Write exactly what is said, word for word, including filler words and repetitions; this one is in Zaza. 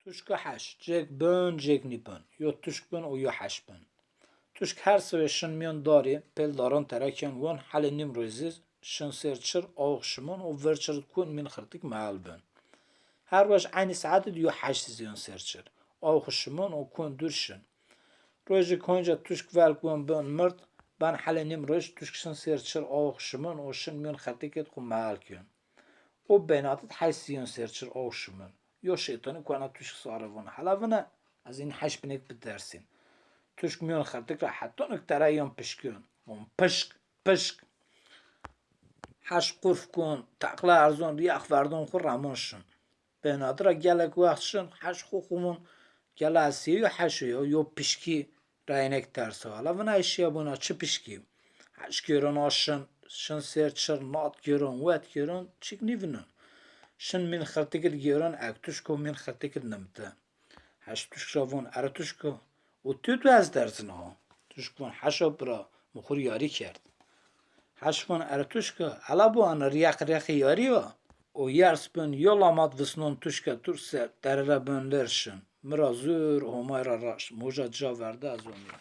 Tuşka heş, cêk bin, cêk nîbin. Yo tuşk bin û yo heş bin. Tuşk her sewê şin mîyon darî, pêl daran tera ken won, helê nîmrojî zî şin sêr çir, awix şimon û ver çir id kun mîn xirtik mehel bin. Her roj eynî saet id yo heş zî yon sêr çir, awix şimon û kun dûr şin. Rojêk honca tuşk velg won bin mird, ben helê nîmroj tuşk şin sêr çir, awix şimon û şin mîyon xirtik id xu mehel kên. O benat id heş zî yon sêr çir, awix şimon. Yo şeytanî kuena tuşk sare vun: Hela vine, ez în heş binêk bidersîn. Tuşk mîyon xirtik ra heton ik tera yon pişkîyon. Vun: Pişk, pişk. Heş qurf kun, teqla erzon, rîyax verdon xu remon şin. Benat ra gelek wext şin, heş xu xu vun: Gela ez sêyo heşo yo, yo pişkî ra eynêk terso. Hela vina eşîya bona çi pişkî? Heş gêron a şin, şin sêr çir, nat gêron, wet gêron, çik nîvinon. Şin mîn xirtik id gêron, ek tuşko mîn xirtik id nimite. Heş tuşk ra vun: Ere tuşko, û tu tu ez derzin ha? Tuşk vun: Heşo bira, mi xu rî yarî kerd. Heş vun: Ere tuşko, hela bo ana rîyaq rêxê yarî ya. O yers bin, yo lamat visnon tuşka tûr ser, dere ra bin lêr şin. Mi ra zûr Homay ra raşt, mi uca ca verde ez omî.